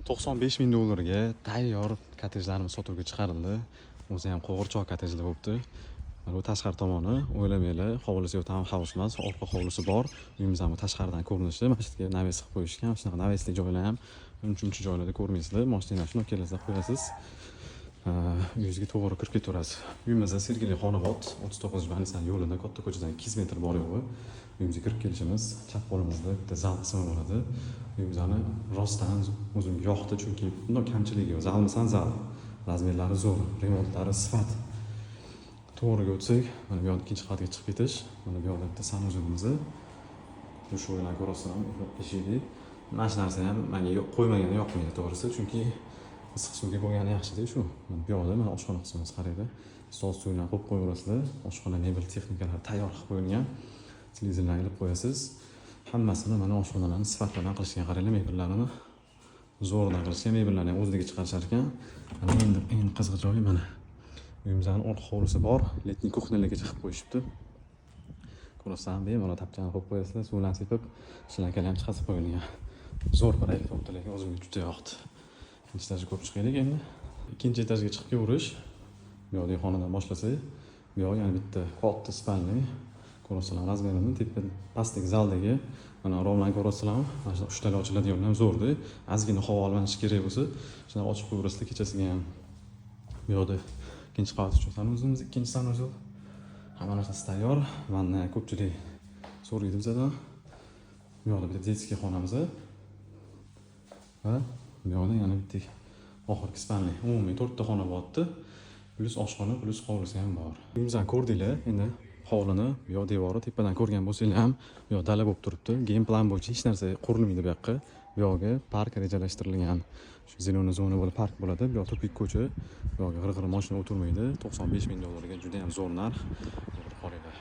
95 000 dollarga tayyor kottejlarimiz sotuvga chiqarildi. O'zi ham qo'g'irchoq kottejlar bo'libdi. Mana bu tashqari tomoni, o'ylamanglar, hovlisi yo'q, town house emas, orqa hovlisi bor. Uyimiz ham tashqaridan ko'rinishi. Mana shu yerga навес qilib qo'yishgan. Shunaqa навес li joylar ham uncha muncha joylarda ko'rmaysizlar. Mashinani shundoq kelasizlar, qo'yasiz. Uyingizga to'g'ri kirib ketaverasiz. Uyimiz Sergeli, Xonobod, 39 больница yo'lida, katta ko'chadan 200 metr bor yo'g'i. Uyimizga kirib kelishimiz, chap qo'limizda bitta zal qismi bo'ladi. Uyimizni rostdan o'zimga yoqdi, chunki bundoq kamchiligi yo'q. Zalmisan zal. Размер lari zo'r, remontlari sifat. To'g'riga o'tsak, mana bu yoqda ikkinchi qavatga chiqib ketish, mana bu yoqda bitta санузел imiz. Душевой larni ko'rasizlarmi? Eshikli. Mana shu narsa ham menga qo'ymagani yoqmaydi, to'g'risi, chunki issiq suvga bo'lgani yaxshida shu. Mana bu yoqda mana oshxona qismimiz, qaranglar. Stol, stullarni qo'yib qo'yaverasizlar. Oshxona mebel texnikalari tayyor qilib qo'yilgan. Televizorlarni ilib qo'yasiz. Hammasini mana oshxonalarni sifat bilan qilishgan, qaranglar, mebellarini zo'rdan qilishgan, mebellarni ham o'zligi chiqarishar ekan. Mana endi eng qiziq joyi mana. Uyimizni orqa hovlisi bor, летний кухня largacha qilib qo'yishibdi. Ko'rasizlar, bemalol tapchani qo'yib qo'yasizlar, suvlarni sepib, шланг lar ham chiqazib qo'yilgan. Zo'r proyekt bo'libdi, lekin o'zimga juda yoqdi. Ikkinchi etajga ko'rib chiqaylik endi. Ikkinchi etajga chiqib kelaverish. Bu yoqdagi xonadan boshlasak, bu yoq yana bitta katta спальный. Ko'rasizlar размер ini, tepa pastdagi zaldagi mana romlarni ko'rasizlarmi? Mana shu uchtali ochiladigan ham zo'rda. Ozgina havo almashish kerak bo'lsa, shunaqa ochib qo'yaverasizlar kechasiga ham. Bu yoqda ikkinchi qavat uchun санузел imiz, ikkinchi санузел. Hamma narsasi tayyor. Vanna ko'pchilik so'raydi bizdan. Bu yoqda bitta детский xonamiz va bu yoqda yana bitta oxirgi спальный. Umumiy to'rtta xona bo'lyapti. Плюс oshxona, плюс hovlisi ham bor. Uyimizni ko'rdinglar, endi hovlini, bu yoq devori tepadan ko'rgan bo'lsanglar ham, bu yoq dala bo'lib turibdi. Генплан bo'yicha hech narsa qurilmaydi bu yoqqa. Bu yog'iga park rejalashtirilgan. Shu зеленый zona bo'lib park bo'ladi. Bu yoq тупик ko'cha. Bu yoqqa g'ir-g'ir mashina o'tirmaydi. 95 ming dollarga juda ham zo'r narx. O'tirib qolinglar.